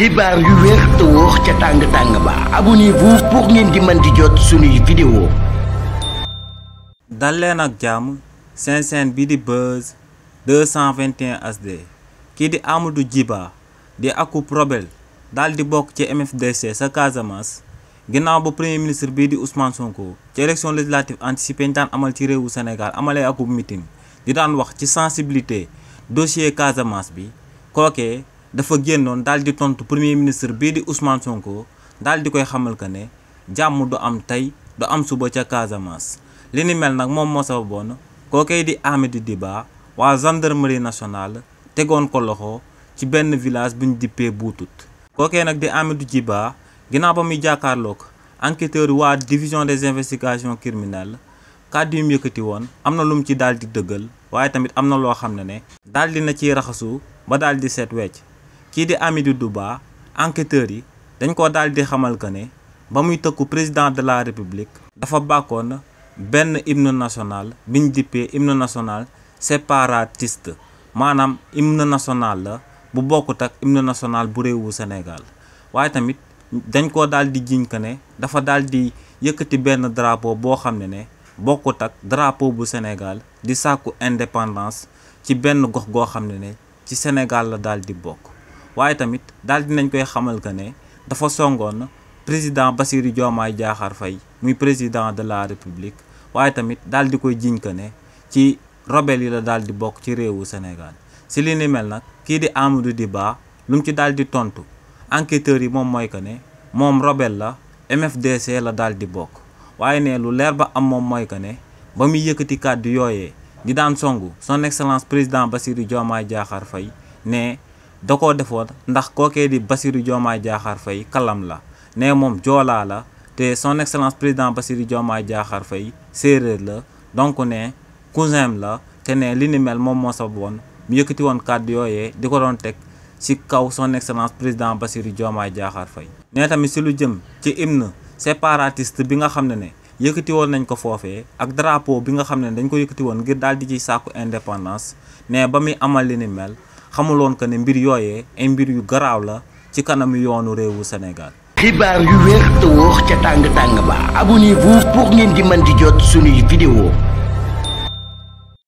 xibaar yu wér te wóor ca tàng ba abonnez-vous pour ngeen di mën di jot suñuy vidéo. dal leen ak jàmm seen chaîne bi di Buzz 221 HD kii di Amadou Djiba di akub rebelle daal di bokk ci MFDC sa Casamance ginnaaw ba premier ministre bii di Ousmane Sonko ci élection législative anticipée ñu daan amal ci réewu Sénégal amalee akub meeting di daan wax ci sensibilité dossier Casamance bi kookee dafa génnoon daal di tontu premier ministre bii di Ousmane Sonko daal di koy xamal que ne jàmm du am tey du am suba ca Casamance li ni mel nag moom moo sababoon kookee di Amadou Djiba waa gendarmerie nationale tegoon ko loxo ci benn village bu ñu dippee Buutut kookee nag di Amadou Djiba ginnaaw ba muy jàkkaarloog enquêteur waa division des investigations criminelles kàddu yu mu yëkkati woon am na lu mu ci daal di dëggal waaye tamit am na loo xam ne daal di na ciy raxasu ba daal di seet wecc kii di Amadou Djiba enquêteurs yi dañ ko daal di xamal que ne ba muy tëkku président de la république dafa bàkkoon benn hymne national biñ dippee hymne national séparatiste maanaam hymne national la bu bokkut ak hymne national bu réewu Sénégal waaye tamit dañ ko daal di jiñ que ne dafa daal di yëkkati benn drapeau boo xam ne bokkut ak drapeau bu Sénégal di sàkku indépendance ci benn gox goo xam ne ci Sénégal la daal di bokk waaye tamit daal di nañ koy xamal que ne dafa songoon président Bassirou Diomaye Diakhar Faye muy président de la république waaye tamit daal di koy jiñ que ne ci rebelle yi la daal di bokk ci réewu Sénégal si li ni mel nag kii di Amadou Djiba lu mu ci daal di tontu enquêteurs yi moom mooy que ne moom rebelle la MFDC la daal di bokk waaye ne lu leer ba am moom mooy que ne ba muy yëkkati kàddu yooyee di daan songu son excellence président Bassirou Diomaye Diakhar Faye ne da koo defoon ndax kookee di Bassirou Diomaye Diakhar Faye kalam la ne moom joolaa la te son excellence président Bassirou Diomaye Diakhar Faye séeréer la donc ne cousin la te ne li ni mel moom moo sababoon mu yëkkati woon kàddu yooyee di ko doon teg ci kaw son excellence président Bassirou Diomaye Diakhar Faye ne tamit ci lu jëm ci hymne séparatiste bi nga xam ne yëkkati woon nañ ko foofee ak drapeau bi nga xam ne dañ ko yëkkati woon ngir daal di ci sàkku indépendance ne ba muy amal li ni mel xamuloon que ne mbir yooyee ay mbir yu garaaw la ci kanamu yoonu réewu Sénégal. xibaar yu wér te wóor ca tàng ba abonnez-vous pour ngeen di mën di jot suñuy vidéo.